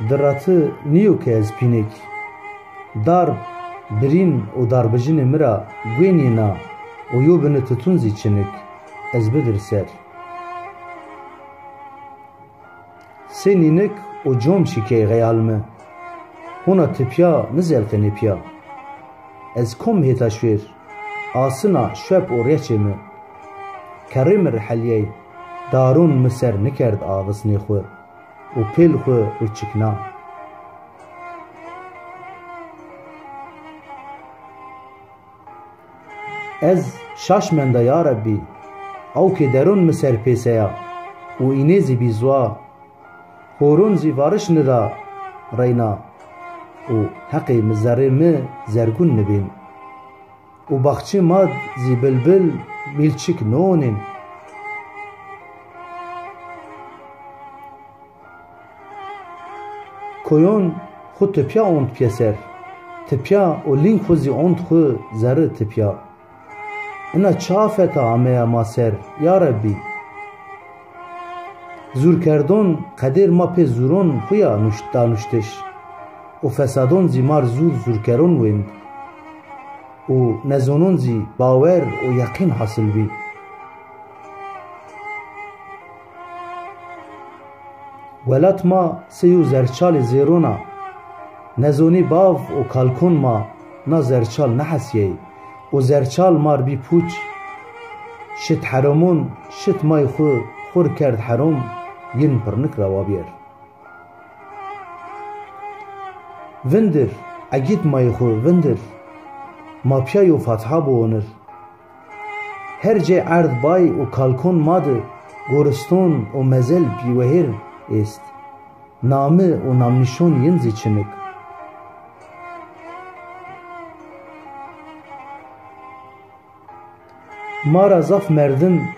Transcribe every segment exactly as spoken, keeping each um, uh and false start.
Di ra ti nîyo ke ez pînik. Darb, birîn û darbijinê mi ra guênî na û yo bini titun zî çinik, ez bidir ser. Sê nînik û com şikey xeyal mi. Hona tipya mi zelqenê pîya. Ez kom hêta şwêr, asina şwep û rêçê mi. Kerrê mi rihelîyey, daron mi ser nikerd avisnê xwu û pêl xwu ruçikna. Ez şaş menda ya Rebbî, awkê deron mi ser pêseya û înê zî bî zwa. Horon zî variş nida reyna û heqê mi zerrê mi zergûn nibên. Û baxçê ma zî bilbil mîlçik nonên. Koyon xwu tipya ont pîyeser, tipya û lîng xwu zî ont xwu zerri tipya. Ina çi afeta ameya ma ser, ya Rebbî? Zûrkerdon qedêr ma pê zûron xwu ya nuşt, da nuştiş û fesadon zî mar zûr zûrkeron wênd û nezonon zî bawer û yeqîn hasil bî. Welat ma sey yo zerçalê zêron a. Nezonî bav û kalkon ma na zerçal nehesîyey û zerçal mar bî pûç. Şit heromon, şit may xwu xwur kerd herom, yin pirnik ra wabîyer. Vindir, egît may xwu vindir. Ma pîya yo fatiha biwonir. Her cê erd bay û kalkon ma di goriston û mezel bîwehêr êst. Nami û namnîşon yin zî çinik. Ma ra zaf merdim,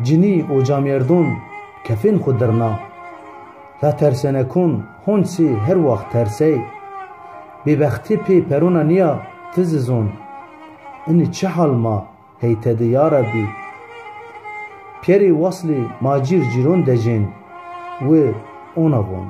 cinî û camyerdon kefên xwu dirna. La tersenekon honc sî her waxt tersey. Bêbextî pê perona nîya, ti zî zon. Inî çi hal ma hey tedi ya Rebbî? Pîyerê waslî ma cîr cîron dejên, wi ona von.